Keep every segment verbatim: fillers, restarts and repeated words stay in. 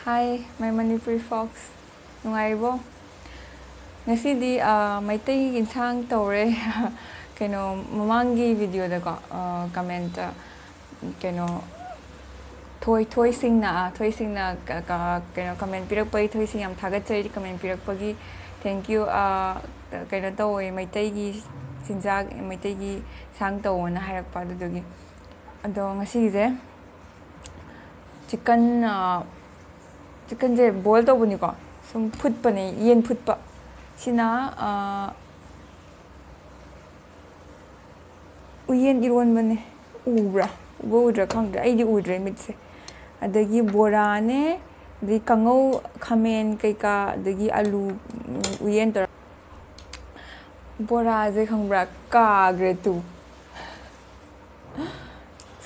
Hi, my Manipuri folks. ꯅꯨꯡꯉꯥꯏꯔꯤꯕꯣ? ꯉꯁꯤꯗꯤ, ꯑ, ꯃꯩꯇꯩ ꯏꯟꯁꯥꯡ ꯇꯧꯔꯦ꯫ ꯀꯩꯅꯣ, ꯃꯃꯥꯡꯒꯤ videoꯗꯀꯣ, ꯑ, commentꯇ, ꯀꯩꯅꯣ, ꯊꯣꯏ-, ꯊꯣꯏꯁꯤꯡꯅ, ꯑ, ꯊꯣꯏꯁꯤꯡꯅ ꯀ-, ꯀ-, ꯀꯩꯅꯣ, comment ꯄꯤꯔꯛꯄꯒꯤ, ꯊꯣꯏꯁꯤꯡ ꯌꯥꯝ ꯊꯥꯒꯠꯆꯔꯤ comment ꯄꯤꯔꯛꯄꯒꯤ꯫ Thank you꯫ ꯑ, ꯀꯩꯅꯣ ꯇꯧꯋꯦ, ꯃꯩꯇꯩꯒꯤ ꯆꯤꯟꯖꯥꯛ, ꯃꯩꯇꯩꯒꯤ ꯏꯟꯁꯥꯡ ꯇꯧꯋꯣꯅ ꯍꯥꯏꯔꯛꯄ ꯑꯗꯨꯗꯨꯒꯤ꯫ ꯑꯗꯣ ꯉꯁꯤꯒꯤꯁꯦ chicken, ꯑ, chickenꯁꯦ boil ꯇꯧꯕꯅꯤꯀꯣ, ꯁꯨꯝ ꯐꯨꯠꯄꯅꯦ, ꯌꯦꯟ ꯐꯨꯠꯄ꯫ ꯁꯤꯅ, ꯑ, ꯎꯌꯦꯟ ꯏꯔꯣꯟꯕꯅꯦ꯫ ꯎꯕ꯭ꯔꯥ? ꯎꯕ ꯎꯗ꯭ꯔꯥ ꯈꯪꯗ꯭ꯔꯦ, ꯑꯩꯗꯤ ꯎꯗ꯭ꯔꯦ ꯃꯤꯠꯁꯦ꯫ ꯑꯗꯒꯤ ꯕꯣꯔꯥꯅꯦ, ꯑꯗꯒꯤ ꯀꯥꯡꯉꯧ, ꯈꯥꯃꯦꯟ ꯀꯩꯀꯥ, ꯑꯗꯒꯤ ꯑꯂꯨ, ꯎꯝ, ꯎꯌꯦꯟ ꯇꯧꯔ-, ꯕꯣꯔꯥꯁꯦ ꯈꯪꯕ꯭ꯔꯥ? ꯀꯥꯈ꯭ꯔꯦ ꯇꯨ꯫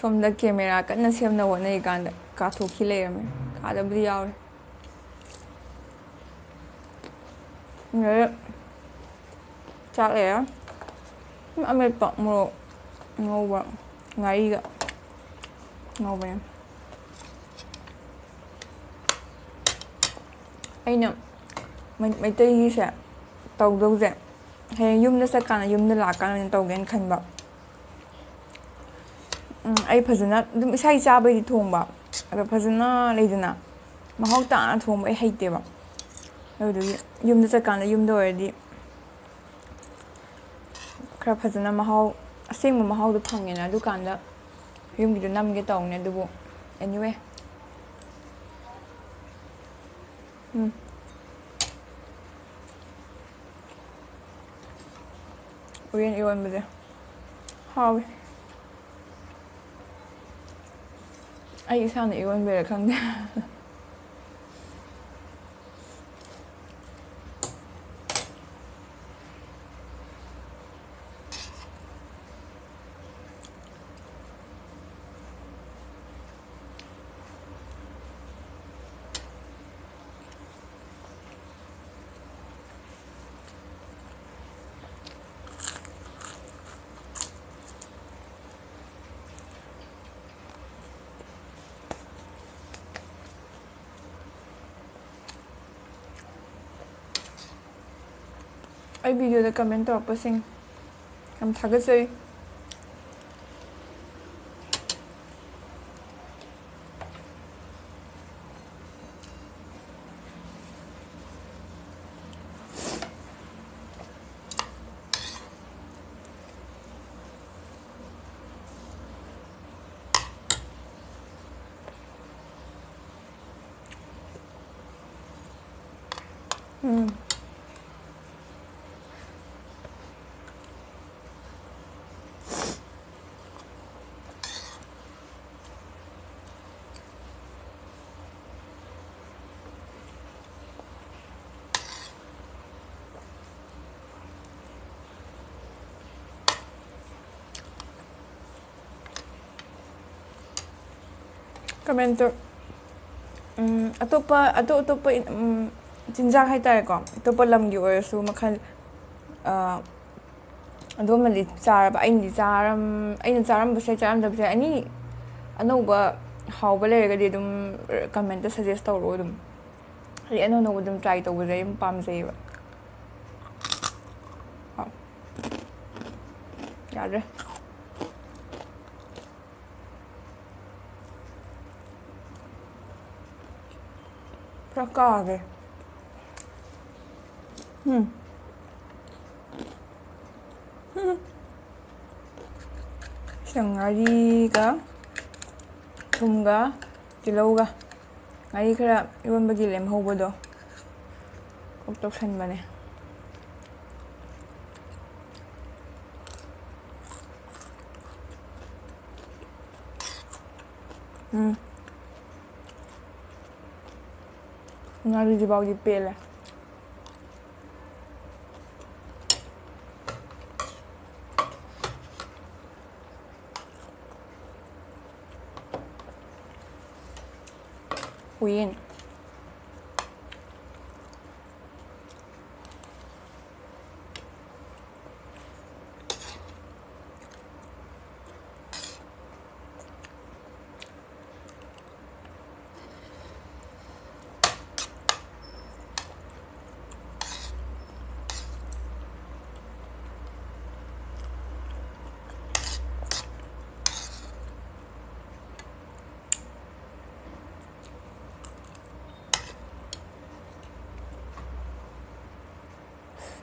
ꯁꯣꯝꯗ camera ꯀꯟꯅ ꯁꯦꯝꯅꯕ ꯍꯣꯠꯅꯔꯤꯀꯥꯟꯗ ꯀꯥꯊꯣꯛꯈꯤ ꯂꯩꯔꯝꯃꯦ꯫ ꯀꯥꯗꯕꯨꯗꯤ ꯌꯥꯎꯔꯦ꯫ ꯑꯗꯩ ꯆꯥꯛ ꯂꯩꯔꯦ꯫ ꯁꯨꯝ ꯑꯃꯦꯠꯄ ꯃꯣꯔꯣꯛ ꯉꯧꯕ ꯉꯥꯔꯤꯒ ꯉꯧꯕꯅꯦ꯫ ꯑꯩꯅ ꯃꯩ-, ꯃꯩꯇꯩꯒꯤꯁꯦ ꯇꯧꯗꯧꯁꯦ ꯍꯌꯦꯡ ꯌꯨꯝꯗ ꯆꯠꯀꯥꯟꯗ, ꯌꯨꯝꯗ ꯂꯥꯛꯀꯥꯟꯗ ꯑꯣꯏꯅ ꯇꯧꯒꯦꯅ ꯈꯟꯕ꯫ ꯎꯝ, ꯑꯩ ꯐꯖꯅ ꯑꯗꯨꯝ ꯏꯁꯥꯒꯤ ꯆꯥꯕꯩꯗꯤ ꯊꯣꯡꯕ, ꯑꯗꯣ ꯐꯖꯅ ꯂꯩꯗꯅ ꯃꯍꯥꯎ ꯇꯥꯅ ꯊꯣꯡꯕ ꯑꯩ ꯍꯩꯇꯦꯕ꯫ ꯑꯗꯨꯗꯨꯒꯤ ꯌꯨꯝꯗ ꯆꯠꯀꯥꯟꯗ ꯌꯨꯝꯗ ꯑꯣꯏꯔꯗꯤ ꯈꯔ ꯐꯖꯅ ꯃꯍꯥꯎ, ꯑꯁꯦꯡꯕ ꯃꯍꯥꯎꯗꯣ ꯐꯪꯉꯦꯅ, ꯑꯗꯨꯀꯥꯟꯗ ꯌꯨꯝꯒꯤꯗꯣ ꯅꯝꯒꯦ ꯇꯧꯅꯦ꯫ ꯑꯗꯨꯕꯨ anyway, ꯎꯝ꯫ ꯎꯌꯦꯟ ꯏꯔꯣꯟꯕꯁꯦ ꯍꯥꯎꯋꯦ꯫ ꯑꯩ ꯏꯁꯥꯅ ꯏꯔꯣꯟꯕꯩꯔꯥ ꯈꯪꯗꯦ꯫ ꯑꯩ ꯚꯤꯗꯤꯑꯣꯗ ꯀꯃꯦꯟ ꯇꯧꯔꯛꯄꯁꯤꯡ ꯌꯥꯝ ꯊꯥꯒꯠꯆꯔꯤ꯫ ꯎꯝ꯫ ꯀꯃꯦꯟꯇꯣ, ꯎꯝ, ꯑꯇꯣꯞꯄ, ꯑꯇꯣꯞ ꯑꯇꯣꯞꯄ, ꯎꯝ, ꯆꯤꯟꯖꯥꯛ ꯍꯥꯏꯇꯥꯔꯦꯀꯣ, ꯑꯇꯣꯞꯄ ꯂꯝꯒꯤ ꯑꯣꯏꯔꯁꯨ ꯃꯈꯜ, ꯑ, ꯑꯗꯨꯝꯕꯗꯤ ꯆꯥꯔꯕ? ꯑꯩꯅꯗꯤ ꯆꯥꯔꯝ-, ꯑꯩꯅ ꯆꯥꯔꯝꯕꯁꯦ, ꯆꯥꯔꯝꯗꯕꯁꯦ ꯑꯅꯤ, ꯑꯅꯧꯕ ꯍꯥꯎꯕ ꯂꯩꯔꯒꯗꯤ ꯑꯗꯨꯝ ꯀꯃꯦꯟꯇ ꯁꯖꯦꯁ ꯇꯧꯔꯛꯑꯣ ꯑꯗꯨꯝ꯫ ꯑꯩ ꯑꯅꯧ ꯑꯅꯧꯕ ꯑꯗꯨꯝ ꯇ꯭ꯔꯥꯏ ꯇꯧꯕꯁꯦ ꯑꯩ ꯌꯥꯝ ꯄꯥꯝꯖꯩꯌꯦꯕ꯫ ꯍꯥꯎ꯫ ꯌꯥꯗ꯭ꯔꯦ꯫ ꯈꯔ ꯀꯥꯒꯦ꯫ ꯎꯝ꯫ ꯎꯝ꯫ ꯁꯤꯗ ꯉꯥꯔꯤꯒ ꯊꯨꯝꯒ ꯇꯤꯜꯍꯧꯒ ꯉꯥꯔꯤ ꯈꯔ ꯏꯔꯣꯟꯕꯒꯤ ꯂꯦꯝꯍꯧꯕꯗꯣ ꯀꯣꯛ ꯇꯧꯁꯟꯕꯅꯦ꯫ ꯎꯝ꯫ ꯉꯥꯔꯤꯁꯤꯐꯥꯎꯗꯤ ꯄꯦꯜꯂꯦ꯫ ꯎꯌꯦꯟ꯫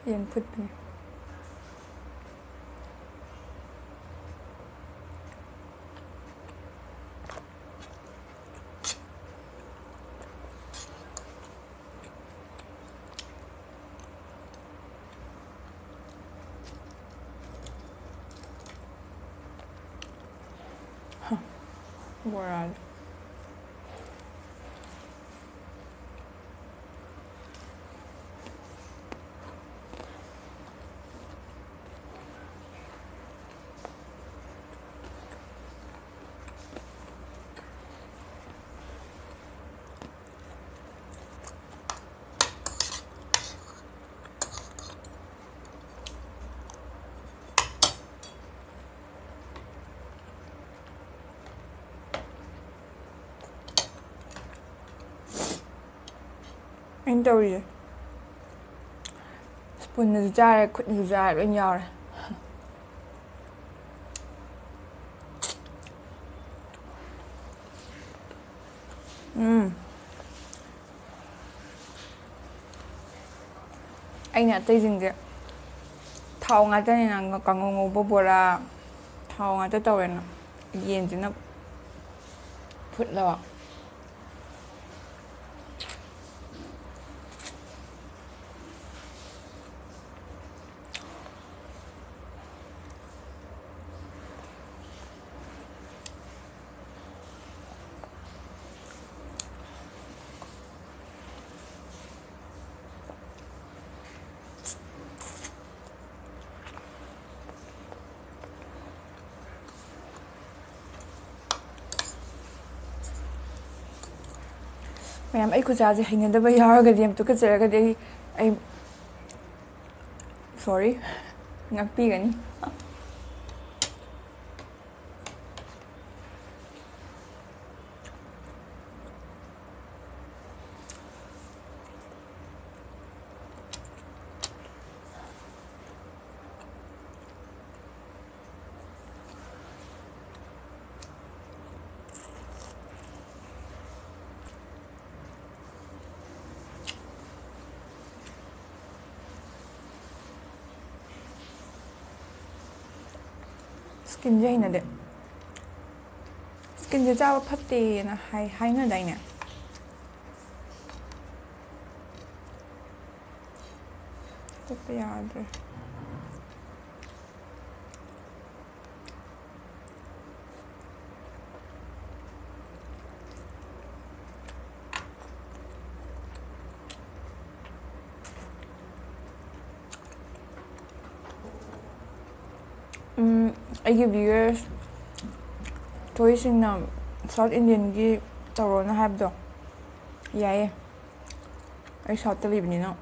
ꯌꯦꯟ ꯐꯨꯠꯄꯅꯦ꯫ ꯕꯣꯔꯥꯗꯣ꯫ ꯑꯩꯅ ꯇꯧꯔꯤꯁꯦ꯫ ꯁ꯭ꯄꯨꯟꯅꯁꯨ ꯆꯥꯔꯦ, ꯈꯨꯠꯅꯁꯨ ꯆꯥꯔꯦ, ꯂꯣꯏ ꯌꯥꯎꯔꯦ꯫ ꯎꯝ꯫ ꯑꯩꯅ ꯑꯇꯩꯁꯤꯡꯁꯦ ꯊꯥꯎ ꯉꯥꯛꯇꯅꯤꯅ, ꯀꯥꯡꯉꯧ ꯉꯧꯕ, ꯕꯣꯔꯥ, ꯊꯥꯎ ꯉꯥꯛꯇ ꯇꯧꯋꯦꯅ, ꯌꯦꯟꯁꯤꯅ ꯐꯨꯠꯂꯕ꯫ ꯃꯌꯥꯝ, ꯑꯩ ꯈꯨꯠꯁꯥꯁꯦ ꯍꯩꯅꯗꯕ ꯌꯥꯎꯔꯒꯗꯤ, ꯌꯥꯝ ꯇꯨꯀꯠꯆꯔꯒꯗꯤ, ꯑꯩ, ꯑꯩ sorry, ꯉꯥꯛꯄꯤꯒꯅꯤ꯫ ꯁ꯭ꯀꯤꯟꯁꯦ ꯍꯩꯅꯗꯦ꯫ ꯁ꯭ꯀꯤꯟꯁꯦ ꯆꯥꯕ ꯐꯠꯇꯦꯅ ꯍꯥꯏ, ꯍꯥꯏꯅꯗꯥꯏꯅꯦ? ꯆꯠꯄ ꯌꯥꯗ꯭ꯔꯦ꯫ ꯎꯝ, ꯑꯩꯒꯤ viewers ꯊꯣꯏꯁꯤꯡꯅ South Indianꯒꯤ ꯇꯧꯔꯣꯅ ꯍꯥꯏꯕꯗꯣ, ꯌꯥꯏꯌꯦ, ꯑꯩ Southꯇ ꯂꯩꯕꯅꯤꯅ꯫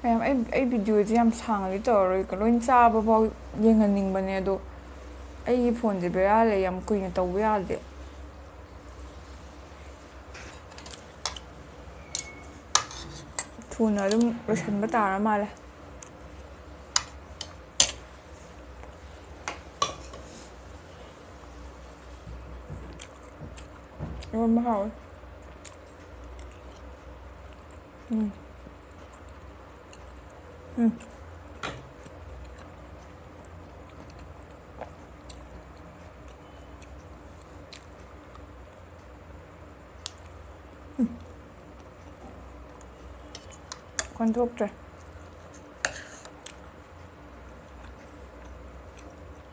ꯃꯌꯥꯝ, ꯑꯩ, ꯑꯩ videoꯁꯦ ꯌꯥꯝ ꯁꯥꯡꯅꯗꯤ ꯇꯧꯔꯔꯣꯏꯀꯣ, ꯂꯣꯏ ꯆꯥꯕ ꯐꯥꯎ ꯌꯦꯡꯍꯟꯅꯤꯡꯕꯅꯦ, ꯑꯗꯣ ꯑꯩꯒꯤ phoneꯁꯦ ꯕꯦꯔꯥ ꯂꯩ, ꯌꯥꯝ ꯀꯨꯏꯅ ꯇꯧꯕ ꯌꯥꯗꯦ꯫ ꯊꯨꯅ ꯑꯗꯨꯝ ꯂꯣꯏꯁꯤꯟꯕ ꯇꯥꯔ ꯃꯥꯜꯂꯦ꯫ ꯏꯔꯣꯟꯕ ꯍꯥꯎꯋꯦ꯫ ꯎꯝ꯫ ꯎꯝ꯫ ꯀꯣꯟꯊꯣꯛꯇ꯭ꯔꯦ꯫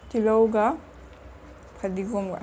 ꯇꯤꯜꯍꯧꯒ ꯐꯗꯤꯒꯣꯝꯒ꯫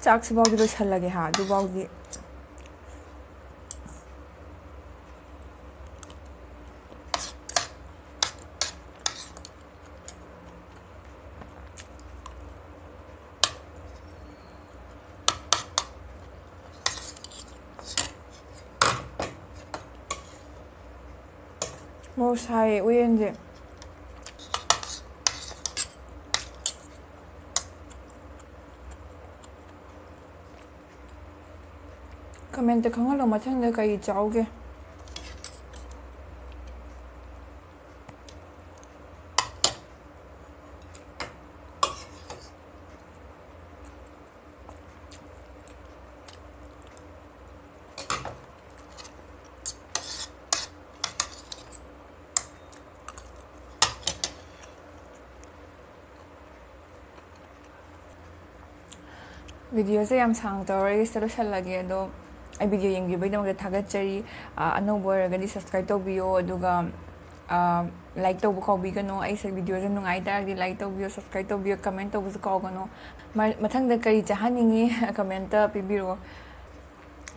ꯆꯥꯛꯁꯤꯐꯥꯎꯗꯤ ꯂꯣꯏꯁꯜꯂꯒꯦ ꯍꯥ, ꯑꯗꯨꯐꯥꯎꯗꯤ꯫ ꯃꯣꯔꯣꯛ ꯁꯥꯏꯌꯦ ꯎꯌꯦꯟꯁꯦ꯫ ꯀꯃꯦꯟꯇ ꯈꯪꯍꯜꯂꯣ ꯃꯊꯪꯗ ꯀꯔꯤ ꯆꯥꯎꯒꯦ꯫ ꯚꯤꯗꯤꯑꯣꯁꯦ ꯌꯥꯝ ꯁꯥꯡ ꯇꯧꯔꯔꯣꯏꯒꯦ, ꯁꯤꯗ ꯂꯣꯏꯁꯜꯂꯒꯦ꯫ ꯑꯗꯣ ꯑꯩ ꯚꯤꯗꯤꯑꯣ ꯌꯦꯡꯕꯤꯕꯒꯤꯗꯃꯛꯇ ꯊꯥꯒꯠꯆꯔꯤ꯫ ꯑ, ꯑꯅꯧꯕ ꯑꯣꯏꯔꯒꯗꯤ subscribe ꯇꯧꯕꯤꯌꯣ, ꯑꯗꯨꯒ, ꯑ, like ꯇꯧꯕ ꯀꯥꯎꯕꯤꯒꯅꯨ꯫ ꯑꯩꯁꯦ ꯚꯤꯗꯤꯑꯣꯁꯦ ꯅꯨꯡꯉꯥꯏ ꯇꯥꯔꯒꯗꯤ like ꯇꯧꯕꯤꯌꯣ, subscribe ꯇꯧꯕꯤꯌꯣ, comment ꯇꯧꯕꯁꯨ ꯀꯥꯎꯒꯅꯨ꯫ ꯃ-, ꯃꯊꯪꯗ ꯀꯔꯤ ꯆꯥꯍꯟꯅꯤꯡꯉꯤ commentꯇ ꯄꯤꯕꯤꯔꯛꯑꯣ꯫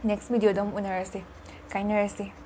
Next videoꯗ ꯑꯃꯨꯛ ꯎꯅꯔꯁꯤ꯫ ꯀꯥꯏꯅꯔꯁꯤ꯫